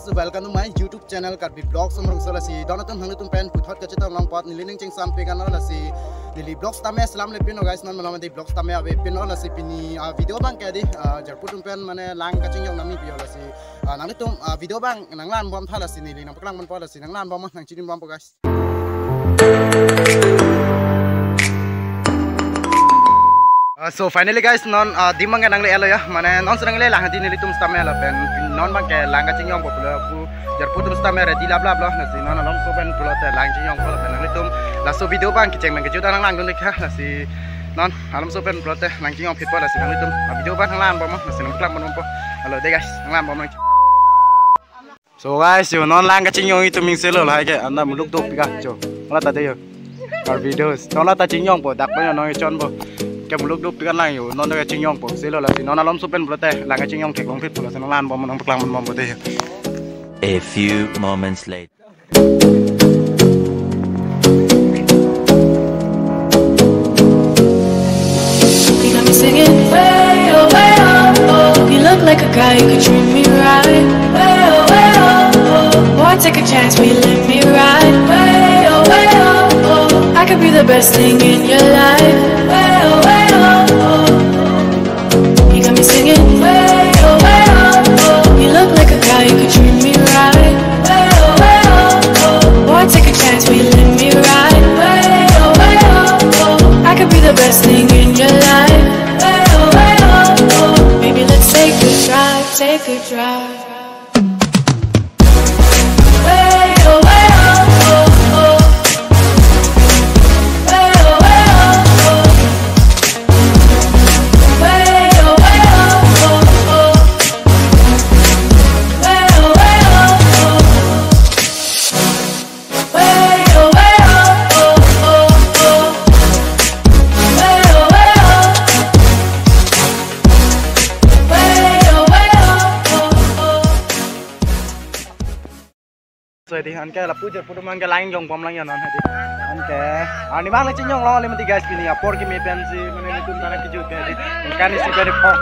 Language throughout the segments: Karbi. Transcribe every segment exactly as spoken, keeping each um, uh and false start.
So welcome to my YouTube channel Karbi Vlogs Umrongso. Lasi don atum nanglitum pen puthot kachetong long pot neli ning chingsampik anlo, lasi neli vlogs tame selam lepin lo guys, non malom adi vlogs tame ave pin lo, lasi pini, ah, video abang ke adi, ah, Jarpo atum pen mane lang kachingjong nangpi ho, lasi, ah, nanglitum, ah, video abang nanglangbom tha, lasi neli nangpaklang bompo, lasi nanglangbom nangchiningbompo guys. Uh, so finally guys, non, uh, dim abang ke nangle-etlo ya, mane non si nangle lang hadi nelitum sitame lapen non abang ke lang kachingjongpo pulo pu Jarpo atum sitame ready laplaplo, lasi non alomso pen pulote lang chingjongpo lapen nanglitum laso video abang kecheng pen kejut an nanglangdun ik tha, lasi non alomso pen pulote lang chingjong phitpo, lasi nanglitum, uh, video abang nanglangbom, lasi nangpaklang bompo. Hello dei guys, nanglangbom nang. So guys, yo non lang kachingjong itum ingselo lahai ke anta muluk dopik a cho. Hala ta dei yo. Karbi dos. Non la ta chingjongpo, dak pa yo non chonpo. Ke muluk dopik an lang yo, non ta chingjongpo. Selo lasi non alomso pen pulote lang kachingjong theklong phitpo, lasi nanglangbom nangpaklang bompo dei yo. A few moments later. You got me singing way, oh, way, oh, oh. You look like a guy who could treat me right. Way, oh, way, oh, oh. Boy, take a chance, will you let me ride? Way, oh, way, oh, oh. I could be the best thing in your life. Way, oh, way, oh, oh. You got me singing way, oh, way, oh, oh. You look like a guy who could treat me right. Way, oh, way, oh, oh. Boy, take a chance, will you let me ride? Way, oh, way, oh, oh. I could be the best thing in your life. Way, oh, way, oh, oh. Baby, let's take a drive, take a drive. So, hedi anke lapu Jarpo atum abang ke lang jongbom lang yo non hedi. Anke, ah, ne abang lang chingjong longle mati guys, pini apor kimi pensi, mane netum ta nangkejut ke hedi. Anke ne si pen pok.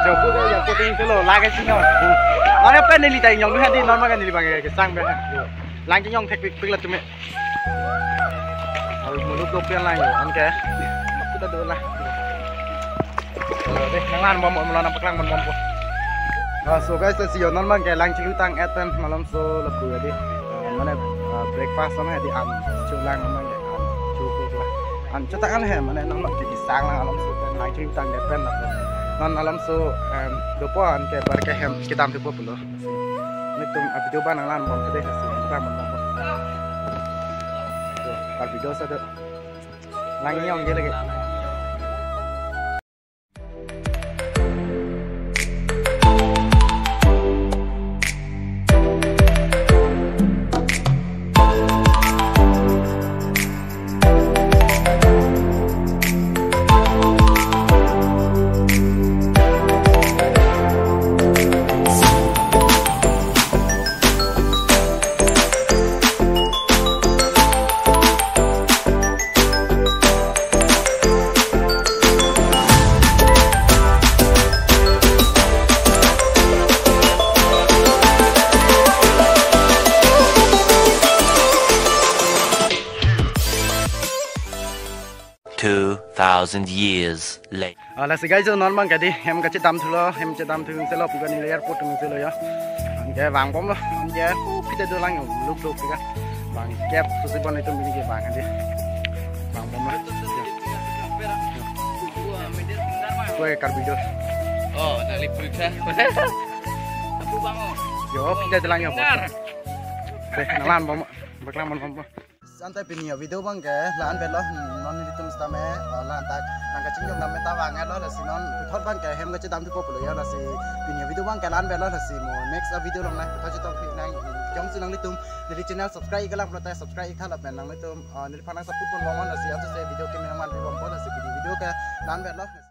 Jarpo ke, Jarpo ke ingselo, lang kachingjong. Mane pen neli ta ingjong hedi, non abang ke neli abang ke sang be. Lang chingjong thekpikpik latum e. Al muluk dopik an lang yo, anke. Aku ta dola. Hello dei, nanglangbom, malom nangpaklang bompo. Ah, so guys, lasi yo non abang ke lang chelutang-et pen malomso lapu hedi. Ah, mane, ah, breakfast on hedi an chulang abang ke an chukuk la. An chutang an he, mane non abang ke isang lang alomso pen lang chelutang-et pen lapu. Non alomso, em, dopo anke bar ke hem kedam dopo pulo. Netum a video abang nanglangbom ke dei, lasi nanglangbom. To, Karbi dos ado. Lang yong je lagi. Two thousand years later. Ah, lasi guys, non abang ke hedi hem kachedam thulo, hem chedam thu ingselo, pu ke neli airport ingselo ya. Anke vangbomlo, anke, uh, pite dolang yo, muluk dopik a. Vangkep, susi bon itum pini ke vang hedi. Vangbomlo. Kue Karbi dos. Oh, nangli periksa. Aku bangun. Yo, pite dolang yo. Benar. Dei, nanglangbom, nangpaklang bompo. Anta pini a video abang ke la-an avelo, hmm, non netum sitame, oh, la-an ta lang kachingjong name ta vang-etlo, lasi non puthot abang ke hem kachedam thupo pulo ya, lasi pini a video abang ke la-an avelo, lasi mo next a video along nang puthot chetongpik nang, hmm, jongsi nanglitum neli channel subscribe ik lang pulote subscribe ik tha lapen nanglitum, oh, neliphan nang support ponbom, lasi ansi video kimi nangvanpi bompo, lasi pini video ke la-an avelo.